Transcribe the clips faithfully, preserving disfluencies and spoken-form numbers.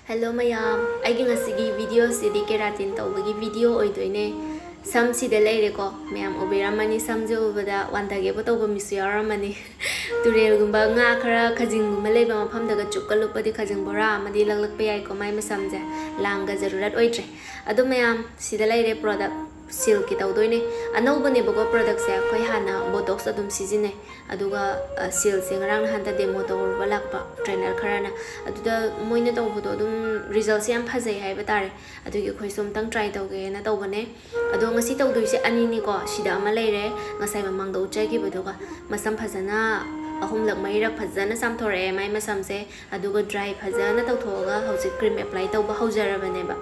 Hello ꯃꯌꯥꯝ, ꯑꯩꯒꯤ ꯉꯁꯤꯒꯤ video ꯁꯤꯗꯤ keratin ꯇꯧꯕꯒꯤ video ꯑꯣꯏꯗꯣꯏꯅꯦ꯫ ꯁꯝꯁꯤꯗ ꯂꯩꯔꯦꯀꯣ, ꯃꯌꯥꯝ ꯎꯕꯤꯔꯝꯃꯅꯤ, ꯁꯝꯁꯦ ꯎꯕꯗ ꯋꯥꯟꯊꯒꯦꯕꯨ ꯇꯧꯕ ꯃꯤꯁꯨ ꯌꯥꯎꯔꯝꯃꯅꯤ꯫ ꯇꯨꯔꯦꯜꯒꯨꯝꯕ, ꯉꯥ ꯈꯔ, ꯈꯖꯤꯡꯒꯨꯝꯕ ꯂꯩꯕ ꯃꯐꯝꯗꯒ ꯆꯨꯞꯀ ꯂꯨꯞꯄꯗꯤ ꯈꯖꯤꯡ ꯕꯣꯔꯥ ꯑꯃꯗꯤ ꯂꯛꯂꯛꯄ ꯌꯥꯏꯀꯣ ꯃꯥꯏ ꯃꯁꯝꯁꯦ꯫ ꯂꯥꯡꯒ ꯖꯔꯨꯔꯠ ꯑꯣꯏꯗ꯭ꯔꯦ꯫ ꯑꯗꯣ ꯃꯌꯥꯝ, ꯁꯤꯗ ꯂꯩꯔꯦ product, Silk ꯀꯤ ꯇꯧꯗꯣꯏꯅꯦ꯫ ꯑꯅꯧꯕꯅꯦꯕꯀꯣ product ꯁꯦ, ꯑꯩꯈꯣꯏ ꯍꯥꯟꯅ Botox ꯑꯗꯨꯝ ꯁꯤꯖꯤꯟꯅꯩ꯫ ꯑꯗꯨꯒ, ꯑ, Silk ꯁꯦ ꯉꯔꯥꯡ ꯅꯍꯥꯟꯗ demo ꯇꯧꯔꯨꯕ ꯂꯥꯛꯄ trainer ꯈꯔꯅ꯫ ꯑꯗꯨꯗ ꯃꯣꯏꯅ ꯇꯧꯕꯗꯣ ꯑꯗꯨꯝ result ꯁꯦ ꯌꯥꯝ ꯐꯖꯩ ꯍꯥꯏꯕ ꯇꯥꯔꯦ꯫ ꯑꯗꯨꯒꯤ ꯑꯩꯈꯣꯏꯁꯨ ꯑꯝꯇꯪ try ꯇꯧꯒꯦꯅ ꯇꯧꯕꯅꯦ꯫ ꯑꯗꯣ ꯉꯁꯤ ꯇꯧꯗꯣꯏꯁꯦ ꯑꯅꯤꯅꯤꯀꯣ꯫ ꯁꯤꯗ ꯑꯃ ꯂꯩꯔꯦ, ꯉꯁꯥꯏ ꯃꯃꯥꯡꯗ ꯎꯠꯆꯈꯤꯕꯗꯨꯒ꯫ ꯃꯁꯝ ꯐꯖꯅ ꯑꯍꯨꯝꯂꯛ ꯃꯔꯤꯔꯛ ꯐꯖꯅ ꯆꯥꯝꯊꯣꯔꯛꯑꯦ ꯃꯥꯏ ꯃꯁꯝꯁꯦ꯫ ꯑꯗꯨꯒ dry ꯐꯖꯅ ꯇꯧꯊꯣꯛꯑꯒ ꯍꯧꯖꯤꯛ cream apply ꯇꯧꯕ ꯍꯧꯖꯔꯕꯅꯦꯕ꯫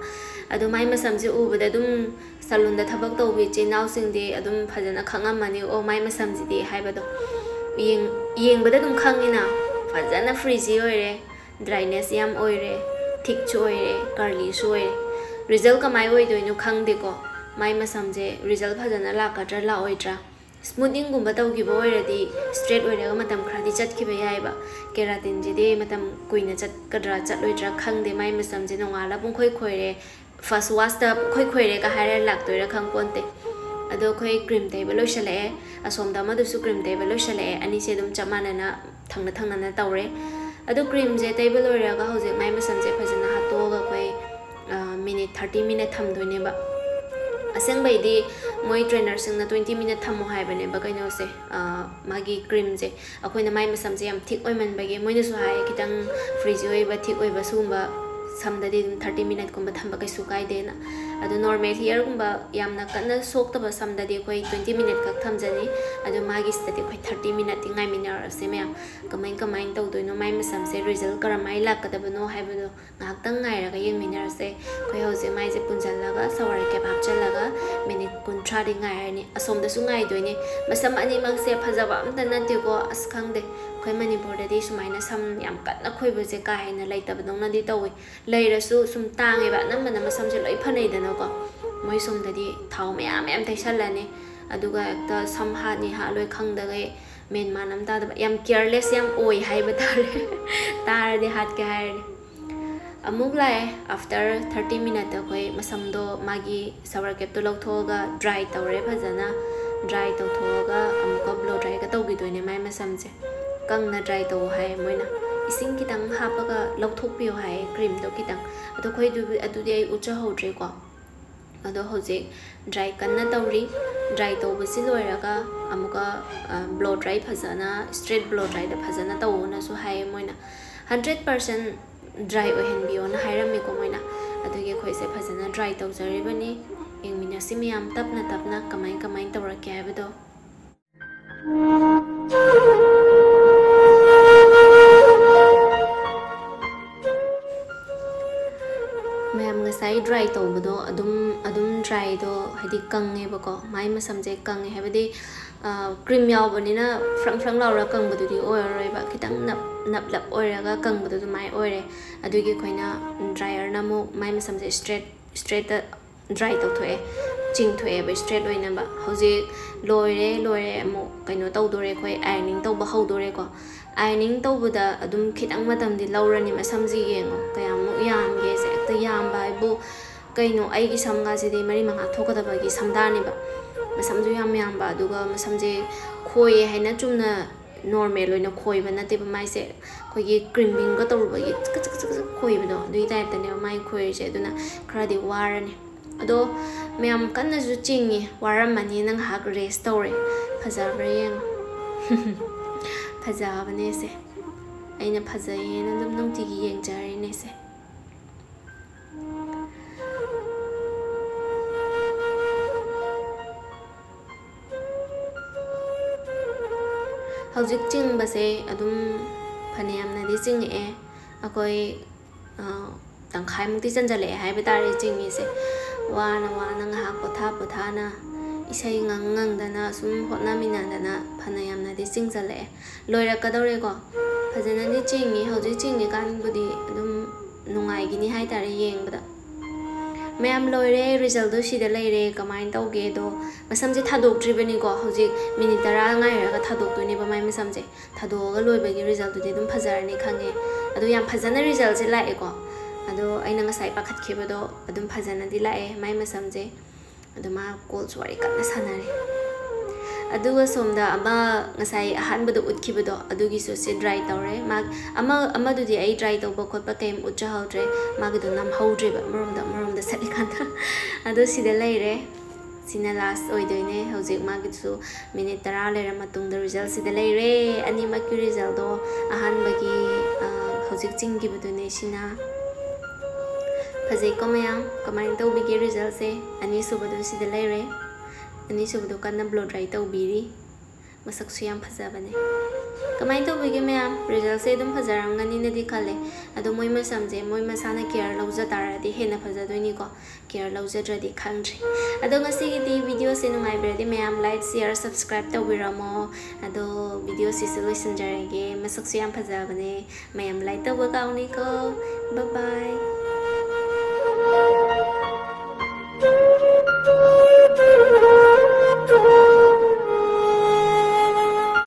ꯑꯗꯣ ꯃꯥꯏ ꯃꯁꯝꯁꯦ ꯎꯕꯗ ꯑꯗꯨꯝ salon ꯗ ꯊꯕꯛ ꯇꯧꯕ ꯏꯆꯤꯟ ꯏꯅꯥꯎꯁꯤꯡꯗꯤ ꯑꯗꯨꯝ ꯐꯖꯅ ꯈꯪꯉꯝꯃꯅꯤ, "ꯑꯣ, ꯃꯥꯏ ꯃꯁꯝꯁꯤꯗꯤ" ꯍꯥꯏꯕꯗꯣ꯫ ꯌꯦꯡ-, ꯌꯦꯡꯕꯗ ꯑꯗꯨꯝ ꯈꯪꯉꯤꯅ, ꯐꯖꯅ frizzy ꯑꯣꯏꯔꯦ, dryness ꯌꯥꯝ ꯑꯣꯏꯔꯦ, thick ꯁꯨ ꯑꯣꯏꯔꯦ, curly ꯁꯨ ꯑꯣꯏꯔꯦ꯫ Result ꯀꯃꯥꯏ ꯑꯣꯏꯗꯣꯏꯅꯣ ꯈꯪꯗꯦꯀꯣ꯫ ꯃꯥꯏ ꯃꯁꯝꯁꯦ result ꯐꯖꯅ ꯂꯥꯛꯀꯗ꯭ꯔꯥ ꯂꯥꯛꯑꯣꯏꯗ꯭ꯔꯥ? Smoothing ꯒꯨꯝꯕ ꯇꯧꯈꯤꯕ ꯑꯣꯏꯔꯗꯤ straight ꯑꯣꯏꯔꯒ ꯃꯇꯝ ꯈꯔꯗꯤ ꯆꯠꯈꯤꯕ ꯌꯥꯏꯑꯕ꯫ Keratin ꯁꯤꯗꯤ ꯃꯇꯝ ꯀꯨꯏꯅ ꯆꯠꯀꯗ꯭ꯔꯥ ꯆꯠꯂꯣꯏꯗ꯭ꯔꯥ ꯈꯪꯗꯦ꯫ ꯃꯥꯏ ꯃꯁꯝꯁꯦ ꯅꯣꯡꯉꯥꯜꯂ ꯄꯨꯡꯈꯣꯏ ꯈꯣꯏꯔꯦ, first wash ꯇ ꯄꯨꯡꯈꯣꯏ ꯈꯣꯏꯔꯦꯒ ꯍꯥꯏꯔ ꯂꯥꯛꯇꯣꯏꯔꯥ ꯈꯪꯄꯣꯟꯇꯦ꯫ ꯑꯗꯣ ꯑꯩꯈꯣꯏ cream ꯇꯩꯕ ꯂꯣꯏꯁꯜꯂꯛꯑꯦ, ꯑꯁꯣꯝꯗ ꯑꯃꯗꯨꯁꯨ cream ꯇꯩꯕ ꯂꯣꯏꯁꯜꯂꯛꯑꯦ꯫ ꯑꯅꯤꯁꯦ ꯑꯗꯨꯝ ꯆꯞ ꯃꯥꯟꯅꯅ ꯊꯪꯅ ꯊꯪꯅꯅ ꯇꯧꯔꯦ꯫ ꯑꯗꯣ cream ꯁꯦ ꯇꯩꯕ ꯂꯣꯏꯔꯒ ꯍꯧꯖꯤꯛ ꯃꯥꯏ ꯃꯁꯝꯁꯦ ꯐꯖꯅ ꯍꯥꯠꯇꯣꯛꯑꯒ ꯑꯩꯈꯣꯏ, ꯑ, minute thirty minute ꯊꯝꯗꯣꯏꯅꯦꯕ꯫ ꯑꯁꯦꯡꯕꯩꯗꯤ ꯃꯣꯏ trainer ꯁꯤꯡꯅ twenty minute ꯊꯝꯃꯣ ꯍꯥꯏꯕꯅꯦꯕ ꯀꯩꯅꯣꯁꯦ, ꯑ, ꯃꯥꯒꯤ cream ꯁꯦ꯫ ꯑꯩꯈꯣꯏꯅ ꯃꯥꯏ ꯃꯁꯝꯁꯦ ꯌꯥꯝ thick ꯑꯣꯏꯃꯟꯕꯒꯤ, ꯃꯣꯏꯅꯁꯨ ꯍꯥꯏꯌꯦ, "ꯈꯤꯇꯪ frizzy ꯑꯣꯏꯕ, thick ꯑꯣꯏꯕ ꯁꯤꯒꯨꯝꯕ ꯁꯝꯗꯗꯤ ꯑꯗꯨꯝ thirty minute ꯀꯨꯝꯕ ꯊꯝꯕ ꯀꯩꯁꯨ ꯀꯥꯏꯗꯦꯅ"꯫ ꯑꯗꯣ normal hair ꯒꯨꯝꯕ, ꯌꯥꯝꯅ ꯀꯟꯅ ꯁꯣꯛꯇꯕ ꯁꯝꯗꯗꯤ ꯑꯩꯈꯣꯏ twenty minute ꯈꯛ ꯊꯝꯖꯅꯤ꯫ ꯑꯗꯣ ꯃꯥꯒꯤꯁꯤꯗꯗꯤ ꯑꯩꯈꯣꯏ thirty minute ꯇꯤ ꯉꯥꯏꯃꯤꯟꯅꯔꯁꯦ ꯃꯌꯥꯝ꯫ ꯀꯃꯥꯏ ꯀꯃꯥꯏꯅ ꯇꯧꯗꯣꯏꯅꯣ, ꯃꯥꯏ ꯃꯁꯝꯁꯦ result ꯀꯔꯝꯍꯥꯏꯅ ꯂꯥꯛꯀꯗꯕꯅꯣ ꯍꯥꯏꯕꯗꯣ ꯉꯥꯏꯍꯥꯛꯇꯪ ꯉꯥꯏꯔꯒ ꯌꯦꯡꯃꯤꯟꯅꯔꯁꯦ꯫ ꯑꯩꯈꯣꯏ ꯍꯧꯖꯤꯛ ꯃꯥꯏꯁꯦ ꯄꯨꯟꯁꯤꯜꯂꯒ shower cap ꯍꯥꯞꯆꯤꯜꯂꯒ minute ꯀꯨꯟꯊ꯭ꯔꯥꯗꯤ ꯉꯥꯏꯔꯅꯤ꯫ ꯑꯁꯣꯝꯗꯁꯨ ꯉꯥꯏꯗꯣꯏꯅꯦ꯫ ꯃꯁꯝ ꯑꯅꯤꯃꯛꯁꯦ ꯐꯖꯕ ꯑꯝꯇ ꯅꯠꯇꯦꯀꯣ꯫ ꯑꯁ, ꯈꯪꯗꯦ, ꯑꯩꯈꯣꯏ ꯃꯅꯤꯄꯨꯔꯗꯗꯤ ꯁꯨꯃꯥꯏꯅ ꯁꯝ ꯌꯥꯝ ꯀꯟꯅ ꯈꯣꯏꯕꯁꯦ ꯀꯥ ꯍꯦꯟꯅ ꯂꯩꯇꯕꯗꯧꯅꯗꯤ ꯇꯧꯋꯤ꯫ ꯂꯩꯔꯁꯨ ꯁꯨꯝ ꯇꯥꯡꯉꯦꯕ꯫ ꯑꯅꯝꯕꯅ ꯃꯁꯝꯁꯦ ꯂꯣꯏ ꯐꯅꯩꯗꯅꯀꯣ꯫ ꯃꯣꯏ ꯁꯣꯝꯗꯗꯤ ꯊꯥꯎ ꯃꯌꯥꯝ ꯃꯌꯥꯝ ꯇꯩꯁꯜꯂꯅꯤ, ꯑꯗꯨꯒ ꯍꯦꯛꯇ ꯁꯝ ꯍꯥꯠꯅꯤ ꯍꯥꯠꯂꯣꯏ ꯈꯪꯗꯒꯩ ꯃꯦꯟ ꯃꯥꯟ ꯑꯃ ꯇꯥꯗꯕ, ꯌꯥꯝ careless ꯌꯥꯝ ꯑꯣꯏ ꯍꯥꯏꯕ ꯇꯥꯔꯦ꯫ ꯇꯥꯔꯗꯤ ꯍꯥꯠꯀꯦ ꯍꯥꯏꯔꯅꯤ꯫ ꯑꯃꯨꯛ ꯂꯥꯛꯑꯦ꯫ After thirty minute ꯑꯩꯈꯣꯏ ꯃꯁꯝꯗꯣ, ꯃꯥꯒꯤ shower cap ꯇꯣ ꯂꯧꯊꯣꯛꯑꯒ dry ꯇꯧꯔꯦ ꯐꯖꯅ꯫ Dry ꯇꯧꯊꯣꯛꯑꯒ ꯑꯃꯨꯛꯀ blow dry ꯒ ꯇꯧꯈꯤꯗꯣꯏꯅꯦ ꯃꯥꯏ ꯃꯁꯝꯁꯦ꯫ ꯀꯪꯅ dry ꯇꯧ ꯍꯥꯏ ꯃꯣꯏꯅ꯫ ꯏꯁꯤꯡ ꯈꯤꯇꯪ ꯍꯥꯞꯄꯒ ꯂꯧꯊꯣꯛꯄꯤꯌꯣ ꯍꯥꯏ cream ꯗꯣ ꯈꯤꯇꯪ꯫ ꯑꯗꯣ ꯑꯩꯈꯣꯏ ꯑꯗꯨ-, ꯑꯗꯨꯗꯤ ꯑꯩ ꯎꯠꯆꯍꯧꯗ꯭ꯔꯦꯀꯣ꯫ ꯑꯗꯣ ꯍꯧꯖꯤꯛ dry ꯀꯟꯅ ꯇꯧꯔꯤ꯫ Dry ꯇꯧꯕꯁꯤ ꯂꯣꯏꯔꯒ ꯑꯃꯨꯛꯀ, ꯑ, blow dry ꯐꯖꯅ, straight blow dry ꯗ ꯐꯖꯅ ꯇꯧꯑꯣꯅꯁꯨ ꯍꯥꯏꯌꯦ ꯃꯣꯏꯅ꯫ Hundred percent dry ꯑꯣꯏꯍꯟꯕꯤꯌꯣꯅ ꯍꯥꯏꯔꯝꯃꯦꯀꯣ ꯃꯣꯏꯅ꯫ ꯑꯗꯨꯒꯤ ꯑꯩꯈꯣꯏꯁꯦ ꯐꯖꯅ dry ꯇꯧꯖꯔꯤꯕꯅꯤ꯫ ꯌꯦꯡꯃꯤꯟꯅꯁꯤ ꯃꯌꯥꯝ ꯇꯞꯅ ꯇꯞꯅ ꯀꯃꯥꯏ ꯀꯃꯥꯏ ꯇꯧꯔꯛꯀꯦ ꯍꯥꯏꯕꯗꯣ꯫ ꯃꯌꯥꯝ, ꯉꯁꯥꯏ dry ꯇꯧꯕꯗꯣ ꯑꯗꯨꯝ, ꯑꯗꯨꯝ dry ꯗꯣ ꯍꯥꯏꯗꯤ ꯀꯪꯉꯦꯕꯀꯣ, ꯃꯥꯏ ꯃꯁꯝꯁꯦ ꯀꯪꯉꯦ ꯍꯥꯏꯕꯗꯤ, ꯑ, cream ꯌꯥꯎꯕꯅꯤꯅ ꯐ꯭ꯔꯪ ꯐ꯭ꯔꯪ ꯂꯥꯎꯔꯒ ꯀꯪꯕꯗꯨꯗꯤ ꯑꯣꯏꯔꯔꯣꯏꯕ, ꯈꯤꯇꯪ ꯅꯞ, ꯅꯞ ꯂꯞ ꯑꯣꯏꯔꯒ ꯀꯪꯕꯗꯣ ꯑꯗꯨꯃꯥꯏꯅ ꯑꯣꯏꯔꯦ꯫ ꯑꯗꯨꯒꯤ ꯑꯩꯈꯣꯏꯅ dryer ꯅ ꯑꯃꯨꯛ ꯃꯥꯏ ꯃꯁꯝꯁꯦ straight, straight ꯇ dry ꯇꯧꯊꯣꯛꯑꯦ, ꯆꯤꯡꯊꯣꯛꯑꯦꯕ straight ꯑꯣꯏꯅꯕ꯫ ꯍꯧꯖꯤꯛ ꯂꯣꯏꯔꯦ, ꯂꯣꯏꯔꯦ, ꯑꯃꯨꯛ ꯀꯩꯅꯣ ꯇꯧꯗꯣꯔꯦ, ꯑꯩꯈꯣꯏ ironing ꯇꯧꯕ ꯍꯧꯗꯣꯔꯦꯀꯣ꯫ Ironing ꯇꯧꯕꯗ ꯑꯗꯨꯝ ꯈꯤꯇꯪ ꯃꯇꯝꯗꯤ ꯂꯧꯔꯅꯤ꯫ ꯃꯁꯝꯁꯤ ꯌꯦꯡꯉꯣ ꯀꯌꯥꯃꯨꯛ ꯌꯥꯝꯒꯦꯁꯦ꯫ ꯍꯦꯛꯇ ꯌꯥꯝꯕ ꯍꯥꯏꯕꯨ ꯀꯩꯅꯣ, ꯑꯩꯒꯤ ꯁꯝꯒꯥꯁꯤꯗꯤ ꯃꯔꯤ ꯃꯉꯥ ꯊꯣꯛꯀꯗꯕꯒꯤ ꯁꯝꯗꯥꯅꯦꯕ꯫ ꯃꯁꯝꯁꯨ ꯌꯥꯝ ꯌꯥꯝꯕ, ꯑꯗꯨꯒ ꯃꯁꯝꯁꯦ ꯈꯣꯏꯌꯦ ꯍꯥꯏꯅ ꯆꯨꯝꯅ normal ꯑꯣꯏꯅ ꯈꯣꯏꯕ ꯅꯠꯇꯦꯕ, ꯃꯥꯏꯁꯦ ꯑꯩꯈꯣꯏꯒꯤ creaming ꯒ ꯇꯧꯔꯨꯕꯒꯤ ꯆꯀ ꯆꯀ ꯆꯀ ꯆꯀ ꯈꯣꯏꯕꯗꯣ, ꯑꯗꯨꯒꯤ type ꯇꯅꯦꯕ ꯃꯥꯏ ꯈꯣꯏꯔꯤꯁꯦ꯫ ꯑꯗꯨꯅ ꯈꯔꯗꯤ ꯋꯥꯔꯅꯤ꯫ ꯑꯗꯣ ꯃꯌꯥꯝ ꯀꯟꯅꯁꯨ ꯆꯤꯡꯉꯤ, ꯋꯥꯔꯝꯃꯅꯤꯅ ꯉꯥꯏꯍꯥꯛ rest ꯇꯧꯔꯦ꯫ ꯐꯖꯕ꯭ꯔꯥ ꯌꯦꯡꯉꯣ꯫ ꯐꯖꯕꯅꯦꯁꯦ꯫ ꯑꯩꯅ ꯐꯖꯩꯌꯦꯅ ꯑꯗꯨꯝ ꯅꯨꯡꯇꯤꯒꯤ ꯌꯦꯡꯖꯔꯤꯅꯦꯁꯦ꯫ ꯍꯧꯖꯤꯛ ꯆꯤꯡꯕꯁꯦ ꯑꯗꯨꯝ ꯐꯅꯌꯥꯝꯅꯗꯤ ꯆꯤꯡꯉꯛꯑꯦ꯫ ꯑꯩꯈꯣꯏ, ꯑ, ꯇꯪꯈꯥꯏꯃꯨꯛꯇꯤ ꯆꯟꯖꯜꯂꯛꯑꯦ ꯍꯥꯏꯕ ꯇꯥꯔꯦ ꯆꯤꯡꯉꯤꯁꯦ꯫ ꯋꯥꯅ ꯋꯥꯅ ꯉꯥꯏꯍꯥꯛ ꯄꯣꯊꯥ ꯄꯣꯊꯥꯅ, ꯏꯁꯩ ꯉꯪ ꯉꯪꯗꯅ ꯁꯨꯝ ꯍꯣꯠꯅꯃꯤꯟꯅꯗꯅ ꯐꯅꯌꯥꯝꯅꯗꯤ ꯆꯤꯡꯖꯜꯂꯛꯑꯦ꯫ ꯂꯣꯏꯔꯛꯀꯗꯧꯔꯦꯀꯣ꯫ ꯐꯖꯅꯗꯤ ꯆꯤꯡꯉꯤ꯫ ꯍꯧꯖꯤꯛ ꯆꯤꯡꯉꯤꯀꯥꯟꯕꯨꯗꯤ ꯑꯗꯨꯝ ꯅꯨꯡꯉꯥꯏꯒꯤꯅꯤ ꯍꯥꯏꯇꯥꯔꯦ ꯌꯦꯡꯕꯗ꯫ ꯃꯌꯥꯝ ꯂꯣꯏꯔꯦ, result ꯇꯣ ꯁꯤꯗ ꯂꯩꯔꯦ꯫ ꯀꯃꯥꯏꯅ ꯇꯧꯒꯦꯗꯣ, ꯃꯁꯝꯁꯦ ꯊꯥꯗꯣꯛꯇ꯭ꯔꯤꯕꯅꯤꯀꯣ꯫ ꯍꯧꯖꯤꯛ minute ꯇꯔꯥ ꯉꯥꯏꯔꯒ ꯊꯥꯗꯣꯛꯇꯣꯏꯅꯦꯕ ꯃꯥꯏ ꯃꯁꯝꯁꯦ꯫ ꯊꯥꯗꯣꯛꯑꯒ ꯂꯣꯏꯕꯒꯤ result ꯇꯨꯗꯤ ꯑꯗꯨꯝ ꯐꯖꯔꯅꯤ ꯈꯪꯉꯦ꯫ ꯑꯗꯣ ꯌꯥꯝ ꯐꯖꯅ result ꯁꯦ ꯂꯥꯛꯑꯦꯀꯣ꯫ ꯑꯗꯣ ꯑꯩꯅ ꯉꯁꯥꯏ ꯄꯥꯈꯠꯈꯤꯕꯗꯣ ꯑꯗꯨꯝ ꯐꯖꯅꯗꯤ ꯂꯥꯛꯑꯦ ꯃꯥꯏ ꯃꯁꯝꯁꯦ꯫ ꯑꯗꯣ ꯃꯥ ꯀꯣꯜꯁꯨ ꯋꯥꯔꯤ ꯀꯟꯅ ꯁꯥꯟꯅꯔꯤ꯫ ꯑꯗꯨꯒ ꯁꯣꯝꯗ ꯑꯃ ꯉꯁꯥꯏ ꯑꯍꯥꯟꯕꯗ ꯎꯠꯈꯤꯕꯗꯣ ꯑꯗꯨꯒꯤꯁꯨ ꯁꯤ ꯗ꯭ꯔꯥꯏ ꯇꯧꯔꯦ꯫ ꯃꯥ ꯑꯃ ꯑꯃꯗꯨꯗꯤ ꯑꯩ ꯗ꯭ꯔꯥꯏ ꯇꯧꯕ ꯈꯣꯠꯄ ꯀꯩꯝ ꯎꯠꯆꯍꯧꯗ꯭ꯔꯦ, ꯃꯥꯒꯤꯗꯣ ꯅꯝꯍꯧꯗ꯭ꯔꯦꯕ ꯃꯔꯣꯝꯗ ꯃꯔꯣꯝꯗ ꯁꯠꯂꯤꯀꯥꯟꯗ꯫ ꯑꯗꯣ ꯁꯤꯗ ꯂꯩꯔꯦ꯫ ꯁꯤꯅ ꯂꯥꯁ ꯑꯣꯏꯗꯣꯏꯅꯦ꯫ ꯍꯧꯖꯤꯛ ꯃꯥꯒꯤꯁꯨ ꯃꯤꯅꯤꯠ ꯇꯔꯥ ꯂꯩꯔ ꯃꯇꯨꯡꯗ ꯔꯤꯖꯜꯁꯤꯗ ꯂꯩꯔꯦ꯫ ꯑꯅꯤꯃꯛꯀꯤ ꯔꯤꯖꯜꯗꯣ ꯑꯍꯥꯟꯕꯒꯤ ꯍꯧꯖꯤꯛ ꯆꯤꯡꯈꯤꯕꯗꯨꯅꯦ ꯁꯤꯅ꯫ ꯐꯖꯩꯀꯣ ꯃꯌꯥꯝ? ꯀꯃꯥꯏꯅ ꯇꯧꯕꯤꯒꯦ ꯔꯤꯖꯜꯁꯦ? ꯑꯅꯤꯁꯨꯕꯗꯣ ꯁꯤꯗ ꯂꯩꯔꯦ꯫ ꯑꯅꯤꯁꯨꯕꯗꯣ ꯀꯟꯅ ꯕ꯭ꯂꯣ ꯗ꯭ꯔꯥꯏ ꯇꯧꯕꯤꯔꯤ꯫ ꯃꯁꯛꯁꯨ ꯌꯥꯝ ꯐꯖꯕꯅꯦ꯫ ꯀꯃꯥꯏꯅ ꯇꯧꯕꯤꯒꯦ ꯃꯌꯥꯝ? ꯔꯤꯖꯜꯁꯦ ꯑꯗꯨꯝ ꯐꯖꯔꯝꯒꯅꯤꯅꯗꯤ ꯈꯜꯂꯦ꯫ ꯑꯗꯣ ꯃꯣꯏ ꯃꯁꯝꯁꯦ ꯃꯣꯏ ꯃꯁꯥꯅ ꯀꯦꯌꯔ ꯂꯧꯖ ꯇꯥꯔꯗꯤ ꯍꯦꯟꯅ ꯐꯖꯗꯣꯏꯅꯤꯀꯣ꯫ ꯀꯦꯌꯔ ꯂꯧꯖꯗ꯭ꯔꯗꯤ ꯈꯪꯗ꯭ꯔꯦ꯫ ꯑꯗꯣ ꯉꯁꯤꯒꯤꯗꯤ ꯚꯤꯗꯤꯑꯣꯁꯦ ꯅꯨꯡꯉꯥꯏꯕꯤꯔꯗꯤ ꯃꯌꯥꯝ ꯂꯥꯏꯛ, ꯁꯤꯌꯔ, ꯁꯕꯁꯀ꯭ꯔꯥꯏꯕ ꯇꯧꯕꯤꯔꯝꯃꯣ꯫ ꯑꯗꯣ ꯚꯤꯗꯤꯑꯣꯁꯤꯁꯨ ꯂꯣꯏꯁꯤꯟꯖꯔꯒꯦ꯫ ꯃꯁꯛꯁꯨ ꯌꯥꯝ ꯐꯖꯕꯅꯦ꯫ ꯃꯌꯥꯝ ꯂꯥꯏꯛ ꯇꯧꯕ ꯀꯥꯎꯅꯤꯀꯣ꯫ ꯕꯥꯏ ꯕꯥꯏ꯫